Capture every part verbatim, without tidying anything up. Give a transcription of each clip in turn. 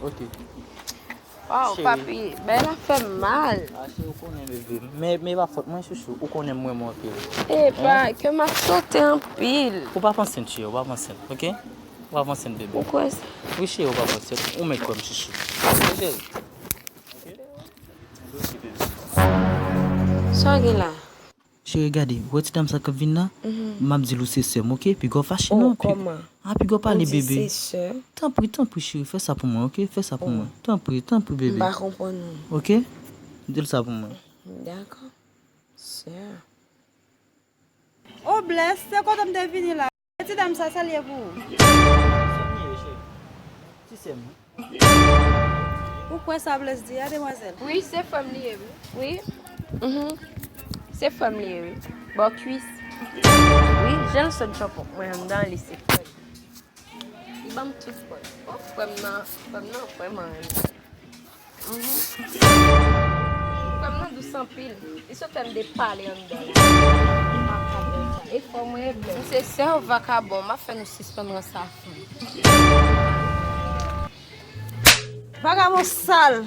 Ok. Waw, papi, bèl afè mal. Ah, cheri, ou konnen, bebe. Men, men pa fòt mwen, chouchou. Ou konnen mwen, mwen anpil. E pa, ke m ap sote anpil. Ou pa panse, cheri, ou pa panse, ok? Ou pa panse, bebe. Ou kwè sa? Wi, cheri, ou pa panse. Ou mèt kwè m, chouchou. Ok, cheri? Sa w gen la? Cheri, gade, ou wè ti dam sa k ap vin la? M ap di l ou se sè m, ok? Piga w fache Oh, non, pi- kòman? Ah, piga w Ou pale, di bebe. Se sè? Tanpri, tanpri, cheri, fè sa pou mwen, ok? Fè sa pou mwen. Tanpri, tanpri, M bebe. Pa konprann ou. Ok? Di l sa pou mwen. Dakò. Sè. Oh bless, se kote m te vini la. E ti dam sa, sa l ye pou ou? Sè m li ye, cheri. Ti sè m wi. Ou kwè sa bless di a, demwazèl? Wi, se frè m li ye, wi. Wi. Mhm. Se frè m li ye, wi. Bò kwis. Wi, jan l sot tchòpòk mwen anndan li se frè m. Li ban m tout pòz. Oh, frè m nan, frè m nan, frè m an. Mhm. Frè m nan dous anpil. Li sot fè m de pale anndan la. E fò mwen e bless. M se sè w vakabon, m ap fè nou sispann ranse a fon. Vagabon sal.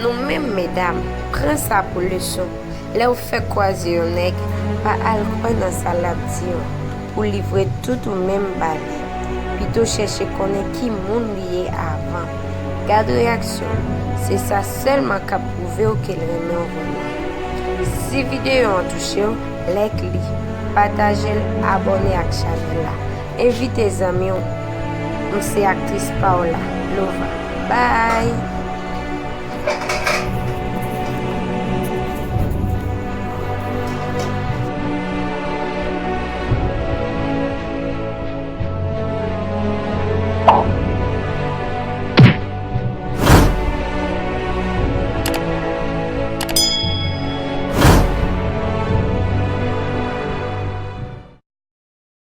Nou menm medam, pran sa pou leson. Lè w fèk kwaze yon nèg, pa al kwè nan sa l ap di w pou livre tout ou menm ba li. Pito chèche konnen ki moun li ye avan. Gad reyaksyon w, se sa sèlman k ap pwouve w ke l renmen w vrèman. Si videyo an touche w, like li, pataje l, abòne ak chanèl la. Envite zanmi w. M se aktris Paola Lova. Bye!